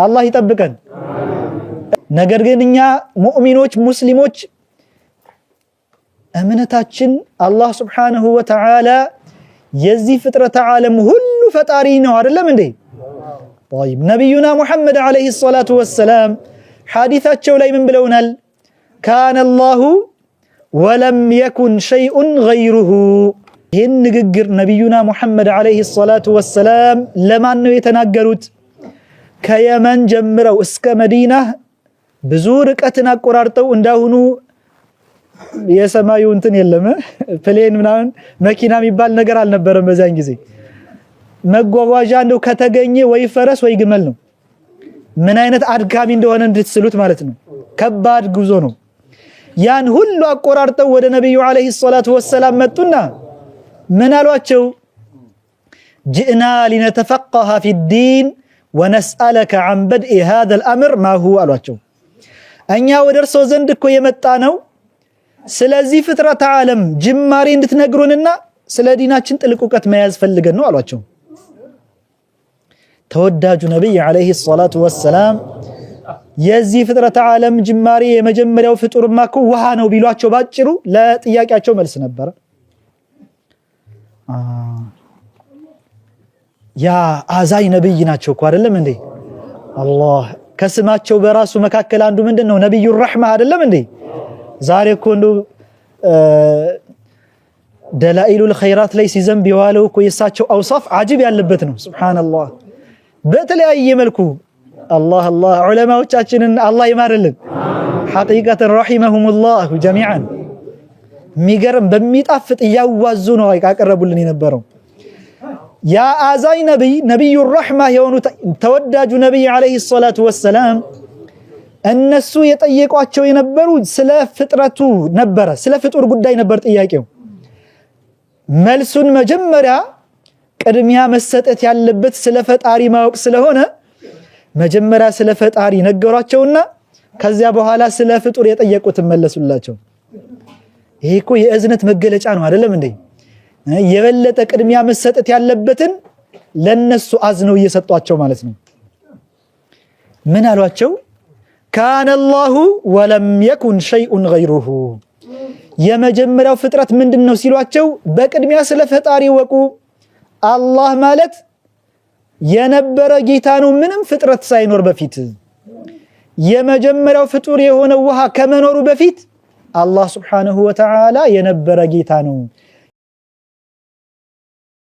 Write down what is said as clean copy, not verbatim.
አላህ ይጠብቀን። ነገር ግን እኛ ሙእሚኖች ሙስሊሞች እምነታችን አላህ سبحانه وتعالى የዚህ ፍጥረተ ዓለም ሁሉ ፈጣሪ ነው። አይደለም እንዴ? طيب ነቢዩና ሙሐመድ عليه الصلاة والسلام ሐዲታቸው ላይ ምን ብለውናል? كان الله ولم يكن شيء غيره። ይህን ንግግር ነቢዩና ሙሐመድ عليه الصلاة والسلام ለማን ነው የተናገሩት? ከየመን ጀምረው እስከ መዲና ብዙ ርቀትን አቆራርጠው፣ እንዳሁኑ የሰማዩ እንትን የለም፣ plane ምናምን መኪና የሚባል ነገር አልነበረም በዚያን ጊዜ። መጓጓዣ እንደው ከተገኘ ወይ ፈረስ ወይ ግመል ነው። ምን አይነት አድካሚ እንደሆነ እንድትስሉት ማለት ነው። ከባድ ጉዞ ነው። ያን ሁሉ አቆራርጠው ወደ ነቢዩ عليه الصلاة والسلام መጡና ምን አሏቸው? جئنا لنتفقه في الدين ونسألك عن بدء هذا الأمر ما هو አሏቸው። እኛ ወደ እርሶ ዘንድ እኮ የመጣነው ስለዚህ ፍጥረተ ዓለም ጅማሬ እንድትነግሩንና ስለ ዲናችን ጥልቅ እውቀት መያዝ ፈልገን ነው አሏቸው። ተወዳጁ ነቢይ عليه الصلاة والسلام የዚህ ፍጥረተ ዓለም ጅማሬ የመጀመሪያው ፍጡርማ እኮ ውሃ ነው ቢሏቸው ባጭሩ ለጥያቄያቸው መልስ ነበረ። ያ አዛኝ ነብይ ናቸው እኮ፣ አይደለም እንዴ? አላህ ከስማቸው በራሱ መካከል አንዱ ምንድን ነው? ነቢዩ ረሕማ አይደለም እንዴ? ዛሬ እኮ እንደው ደላኢሉል ኸይራት ላይ ሲዘንብ የዋለው እኮ የእሳቸው أوصاف عجيب ያለበት ነው። سبحان الله፣ በተለያየ መልኩ አላህ አላህ ዑለማዎቻችንን አላህ ይማርልን። حقيقة رحمهم الله جميعا። የሚገርም በሚጣፍጥ እያዋዙ ነው ያቀረቡልን የነበረው። ያ አዛኝ ነቢይ፣ ነቢዩ ረሕማ የሆኑት ተወዳጁ ነቢይ عليه الصلاة والسلام እነሱ የጠየቋቸው የነበሩ ስለ ፍጥረቱ ነበረ፣ ስለ ፍጡር ጉዳይ ነበር ጥያቄው። መልሱን መጀመሪያ ቅድሚያ መሰጠት ያለበት ስለ ፈጣሪ ማወቅ ስለሆነ መጀመሪያ ስለ ፈጣሪ ነገሯቸውና ከዚያ በኋላ ስለ ፍጡር የጠየቁትን መለሱላቸው። ይሄ እኮ የእዝነት መገለጫ ነው፣ አይደለም እንዴ? የበለጠ ቅድሚያ መሰጠት ያለበትን ለነሱ አዝነው እየሰጧቸው ማለት ነው። ምን አሏቸው? كان الله ولم يكن شيء غيره። የመጀመሪያው ፍጥረት ምንድን ነው ሲሏቸው፣ በቅድሚያ ስለ ፈጣሪ እወቁ። አላህ ማለት የነበረ ጌታ ነው፣ ምንም ፍጥረት ሳይኖር በፊት፣ የመጀመሪያው ፍጡር የሆነ ውሃ ከመኖሩ በፊት አላህ سبحانه وتعالى የነበረ ጌታ ነው።